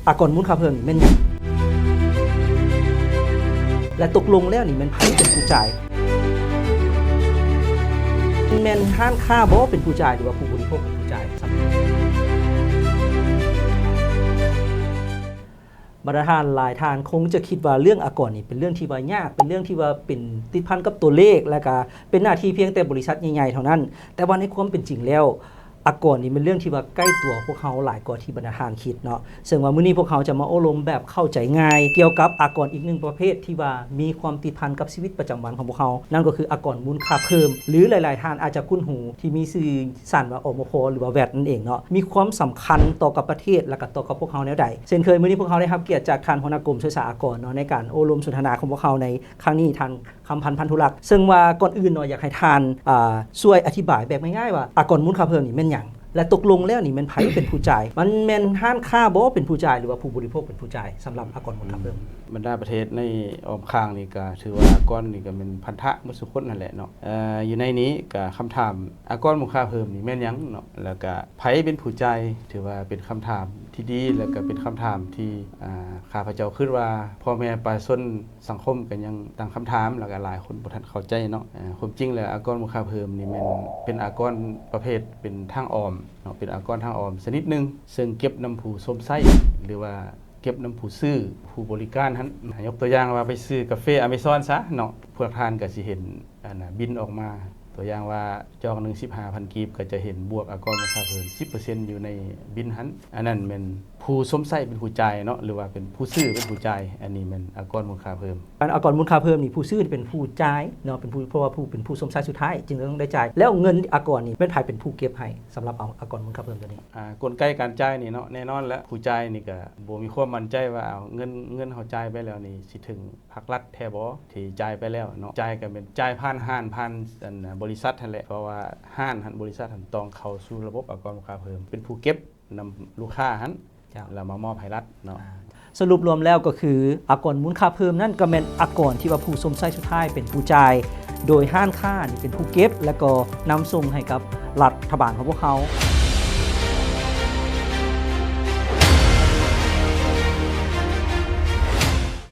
ອາກອນມູນຄ່າເພີ່ມນີ້ແມ່ນຫຍັງ ແລະ ຕົກລົງແລ້ວນີ້ແມ່ນໃຜເປັນຜູ້ຈ່າຍ? ແມ່ນຮ້ານຄ້າບໍ່ເປັນຜູ້ຈ່າຍ ຫຼືວ່າຜູ້ບໍລິໂພກເປັນຜູ້ຈ່າຍ? ບັນດາທ່ານຫຼາຍທ່ານຄົງຈະຄິດວ່າເລື່ອງອາກອນນີ້ເປັນເລື່ອງທີ່ວ່າຍາກ ເປັນເລື່ອງທີ່ວ່າເປັນຕິດພັນກັບຕົວເລກ ແລະກະເປັນໜ້າທີ່ພຽງແຕ່ບໍລິສັດໃຫຍ່ໆເທົ່ານັ້ນ. ແຕ່ວ່າໃນຄວາມເປັນຈິງແລ້ວ ອາກອນນີ້ແມ່ນເລື່ອງທີ່ວ່າໃກ້ຕົວພວກເຮົາຫຼາຍກວ່າທີ່ບັນດາທ່ານຄິດເນາະ. ເຊິ່ງວ່າມື້ນີ້ພວກເຮົາຈະມາໂອ້ລົມແບບເຂົ້າໃຈງ່າຍ ກ່ຽວກັບອາກອນອີກໜຶ່ງປະເພດທີ່ວ່າມີຄວາມຕິດພັນກັບຊີວິດປະຈຳວັນຂອງພວກເຮົາ, ນັ້ນກໍຄືອາກອນມູນຄ່າເພີ່ມ ຫຼື ຫຼາຍໆທ່ານອາດຈະຄຸ້ນຫູທີ່ມີຊື່ ສັນວ່າ ອມພ ຫຼືວ່າ ແວດ ນັ້ນເອງເນາະ ມີຄວາມສຳຄັນຕໍ່ກັບປະເທດ ແລະ ກໍຕໍ່ກັບພວກເຮົາແນວໃດ. ເຊັ່ນເຄີຍ ມື້ນີ້ພວກເຮົາໄດ້ຮັບກຽດຈາກທ່ານຫົວໜ້າກົມສຸລະການອາກອນເນາະ ໃນການໂອ້ລົມສົນທະນາຂອງພວກເຮົາໃນຄັ້ງນີ້ ທ່ານ ຄຳພັນ ພັນທຸລັກ. ເຊິ່ງວ່າກ່ອນອື່ນເນາະ ຢາກໃຫ້ທ່ານ ອາ ຊ່ວຍອະທິບາຍແບບງ່າຍໆວ່າ ອາກອນມູນຄ່າເພີ່ມນີ້ແມ່ນຫຍັງ ແລະ ຕົກລົງແລ້ວນີ້ແມ່ນໃຜເປັນຜູ້ຈ່າຍ? ມັນແມ່ນຮ້ານຄ້າບໍ່ເປັນຜູ້ຈ່າຍ ຫຼືວ່າຜູ້ບໍລິໂພກເປັນຜູ້ຈ່າຍ ສຳລັບອາກອນມູນຄ່າເພີ່ມ? ບັນດາປະເທດໃນອ້ອມຂ້າງນີ້ ກໍຖືວ່າອາກອນນີ້ກໍແມ່ນພັນທະໝົດສູ່ຄົນຫັ້ນແຫຼະເນາະ. ເອີ ຢູ່ໃນນີ້ກໍຄຳຖາມ ອາກອນມູນຄ່າເພີ່ມນີ້ແມ່ນຫຍັງເນາະ ແລ້ວກະໃຜເປັນຜູ້ຈ່າຍ? ຖືວ່າເປັນຄຳຖາມທີ່ດີ ແລ້ວກະເປັນຄຳຖາມທີ່ ອາ ຂ້າພະເຈົ້າຄິດວ່າ ພໍ່ແມ່ປະຊາຊົນ ສັງຄົມກໍຍັງຕັ້ງຄຳຖາມ ແລ້ວກໍຫຼາຍຄົນບໍ່ທັນເຂົ້າໃຈເນາະ. ເອີ ຄວາມຈິງແລ້ວ ອາກອນມູນຄ່າເພີ່ມນີ້ແມ່ນເປັນອາກອນປະເພດເປັນທາງອ້ອມເນາະ ເປັນອາກອນທາງອ້ອມຊະນິດໜຶ່ງ ເຊິ່ງເກັບນຳຜູ້ຊົມໃຊ້ ຫຼືວ່າເກັບນຳຜູ້ຊື້ ຜູ້ບໍລິການຫັ້ນ. ຍົກຕົວຢ່າງວ່າໄປຊື້ກາເຟອາເມຊອນຊະເນາະ ພວກທ່ານກໍຊິເຫັນ ອັນນ່າ ບິນອອກມາ ຕົວຢ່າງວ່າຈອກໜຶ່ງ ສິບຫ້າພັນກີບ ກໍຈະເຫັນບວກອາກອນມູນຄ່າເພີ່ມສິບເປີເຊັນຢູ່ໃນບິນຫັ້ນ. ອັນນັ້ນແມ່ນຜູ້ຊົມໃຊ້ເປັນຜູ້ຈ່າຍເນາະ ຫຼືວ່າເປັນຜູ້ຊື້ເປັນຜູ້ຈ່າຍ. ອັນນີ້ແມ່ນອາກອນມູນຄ່າເພີ່ມ. ອັນອາກອນມູນຄ່າເພີ່ມນີ້ ຜູ້ຊື້ເປັນຜູ້ຈ່າຍເນາະ ເປັນຜູ້ ເພາະວ່າຜູ້ເປັນຜູ້ຊົມໃຊ້ສຸດທ້າຍຈຶ່ງຕ້ອງໄດ້ຈ່າຍ. ແລ້ວເງິນອາກອນນີ້ແມ່ນໃຜເປັນຜູ້ເກັບໃຫ້ ສຳລັບເອົາອາກອນມູນຄ່າເພີ່ມຕົວນີ້? ອາ ກົນໄກການຈ່າຍນີ້ເນາະ ແນ່ນອນແຫຼະ ຜູ້ຈ່າຍນີ້ກະບໍ່ມີຄວາມໝັ້ນໃຈວ່າ ເອົາ ເງິນ ເງິນເຮົາຈ່າຍໄປແລ້ວນີ້ ຊິເຖິງ ພາກລັດແທ້ບໍ່ທີ່ຈ່າຍໄປແລ້ວເນາະ. ຈ່າຍກໍແມ່ນຈ່າຍຜ່ານຮ້ານ ຜ່ານ ອັນ ບໍລິສັດຫັ້ນແຫຼະ ເພາະວ່າຮ້ານຫັ້ນ ບໍລິສັດຫັ້ນຕ້ອງເຂົ້າສູ່ລະບົບອາກອນມູນຄ່າເພີ່ມ ເປັນຜູ້ເກັບນຳລູກຄ້າຫັ້ນ ເຈົ້າ ແລ້ວມາມອບໃຫ້ລັດເນາະ. ອາ ສະຫຼຸບລວມແລ້ວກໍຄື ອາກອນມູນຄ່າເພີ່ມນັ້ນກໍແມ່ນອາກອນທີ່ວ່າຜູ້ຊົມໃຊ້ສຸດທ້າຍເປັນຜູ້ຈ່າຍ ໂດຍຮ້ານຄ້ານີ້ເປັນຜູ້ເກັບ ແລ້ວກໍນຳສົ່ງໃຫ້ກັບລັດຖະບານຂອງພວກເຮົາ.